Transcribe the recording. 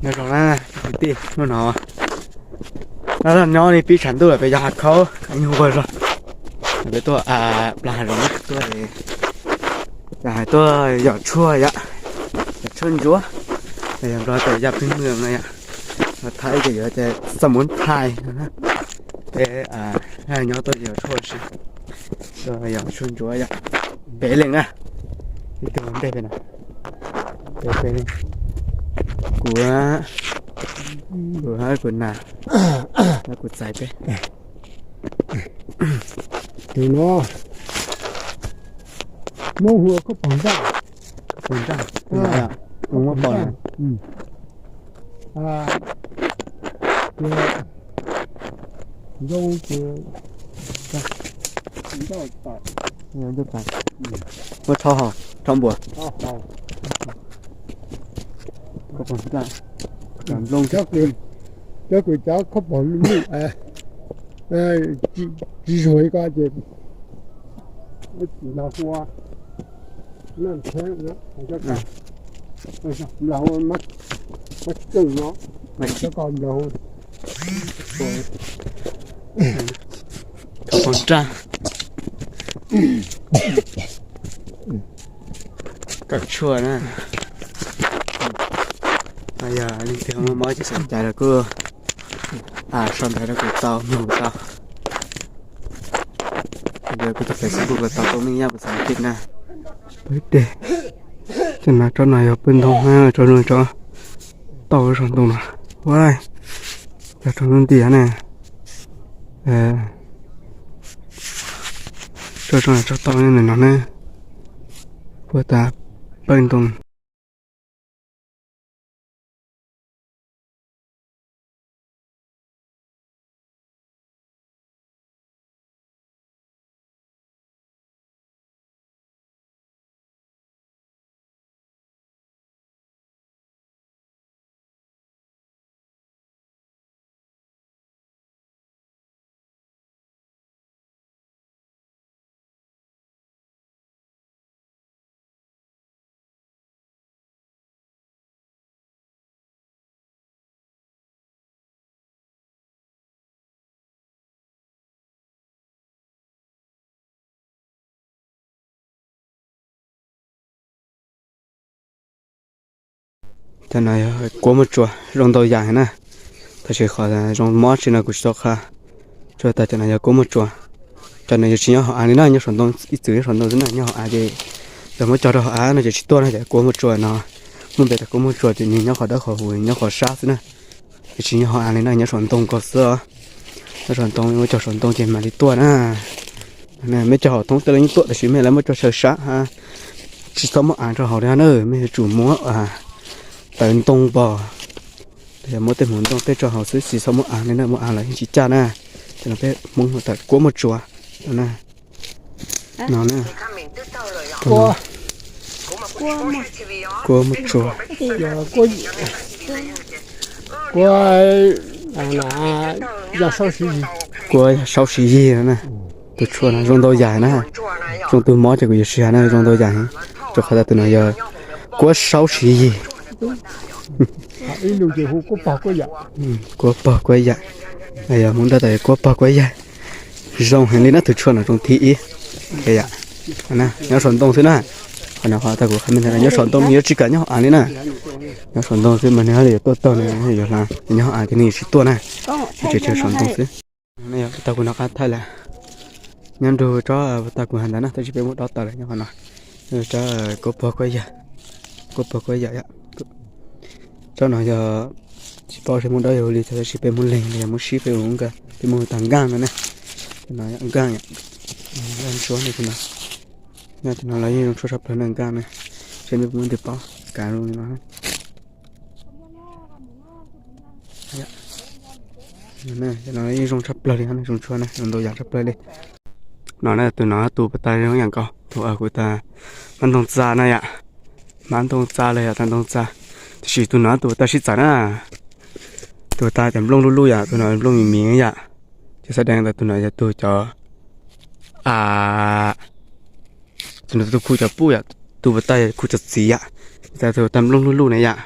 Nyob zoo na kwv tij, hnub no nyob li pib tshav ntuj peb yog hav khaub nyuj nquag zog, peb tuaj plas hav zoov tuaj, yog hais tuaj yos tshuaj yom, yos tshuaj ntsuab, yog Nplog tias yaj pheej mwm no yom, Thaib ces yuav tias xav muv thais no. Peb nyob tuaj yos tshuaj si, tuaj yos tshuaj ntsuab yom, peb leeg na, ib tug ntej peb na, peb peb leeg, kuv, kuv, kuv nas, kuv txais peb. Tus no muab hu ua khaub pog nraj. Khaub pog nraj, tus muab pom na. Ces zoo ces muab rhaub haus, rhaub npua. Khaub pog nraj, nplooj. Cov kws cov khaub pog lwj lwj, tsis zuag ko ces los hu ua noj ntheeb, los hu ua mab keej no, cov ko los hu khaub pog nraj. Kawm tshuaj na. Yog leej twg muaj mob ces xav cai los kuj sau ntawv rau kuv tau, nug kuv tau. Kuv tus Facebook los tau, tau Neej Yaj Pus Xav Kiv na. Peb dej, cov no tsob no yog pawg ntoo, tsob no tsob tauj, tsob ntoo no, ua, cov tsob ntoo ntiag na. Tsob tsob no tsob tauj no na, puag ta pawg ntoo. Cov no yog kuab muaj tsua, zoo ntau yam heev na. Tab sis qhov zoo mob tsis no kuv tsis tau qha. Tsuas tas cov no yog kuab muaj tsua. Cov no yog tsis nyob hauv av li na, nyob saum ntoo, ib txwm nyob saum ntoo xwb na, nyob hauv av ces yog muab cog rau hauv av no ces tsis tuaj na. Cov kuab muaj tsua no, muaj npe tias kuab muaj tsua ces nws nyob qhov dawb qhov huv, nyob qhov sab xwb na. Ces tsis nyob hauv av li na, nyob saum ntoo ko xwb os. Nyob saum ntoo, muab cog saum ntoo ces mam li tuaj na. Mej cog hauv thoob tej los yeej tuaj tab sis mej lawv muab cog sab sab, tsis txhob muab av rau hauv li na, mej yuav tsum muab tawv ntoo pom, yog muab tej hmoov ntoo tej tso hauv xwb, tsis txhob muab av li na, muab av los yeej tsis caj na. Ces no peb Hmoob hu tas kuab muaj tsua no na. Kuab muaj tsua. Kuab yog saub siv yig no na. Tus tshuaj no zoo ntau yam na. Zoo tus mob ces kuv yuav siv na, zoo ntau yam. Rau qhov tas tus no yog kuab saub siv yig. Kuab pog kuab yam. Yog Hmoob nrab tas yog kuab pog kuab yam. Zoo heev li na, tus tshuaj no zoo thib ib. Nyob saum ntoo xwb na. Qhov no qhov tas kuv qha me ntawd, nyob saum ntoo, nws yuav tsis kam nyob hauv av li na. Nyob saum ntoo xwb mas nws yuav tuaj taug, nws yuav hla, nyob hauv av ces nws yuav tsis tuaj na. Tseem tshuav saum ntoo xwb. Tau kuv noj qab thaij lawm. Nyob nrug tsob tau kuv hais ntawd na, tab sis peb muab dob tawm lawm nyob qhov no. Tsob kuab pog kuab yam, kuab pog kuab yam. Tsob no yog tsis paub seb muab dob yog hu li cas tab sis peb muab leeg los yog muab sib peb hu nkaj, peb muab hu tag nkaaj no na. Nkaaj, nkaaj ntsuab no. Nyob tus no los yeej zoo tshuaj tshaj plaws na, nkaaj na. Seb mej puas muaj ntws paub kav zoo li no. No yeej zoo tshaj plaws li, zoo tshuaj na, zoo ntau yam tshaj plaws li. No na, tus no tus puas tag zoo yam nkaus, tus kuv tas hmab ntoo txa na yom. Hmab ntoo txa los yog tag ntoo txa, tiam sis tus no tus puas tag sib txawv na. Tus tas cov nplooj luj luj yom, tus no nplooj miv miv yom. Ces xav deev tas tus no yog tus cov, a, tus no tus khu cov puj yom, tus puas tag yog khu cov txiv yom. Tus puas tag nplooj luj luj na yom.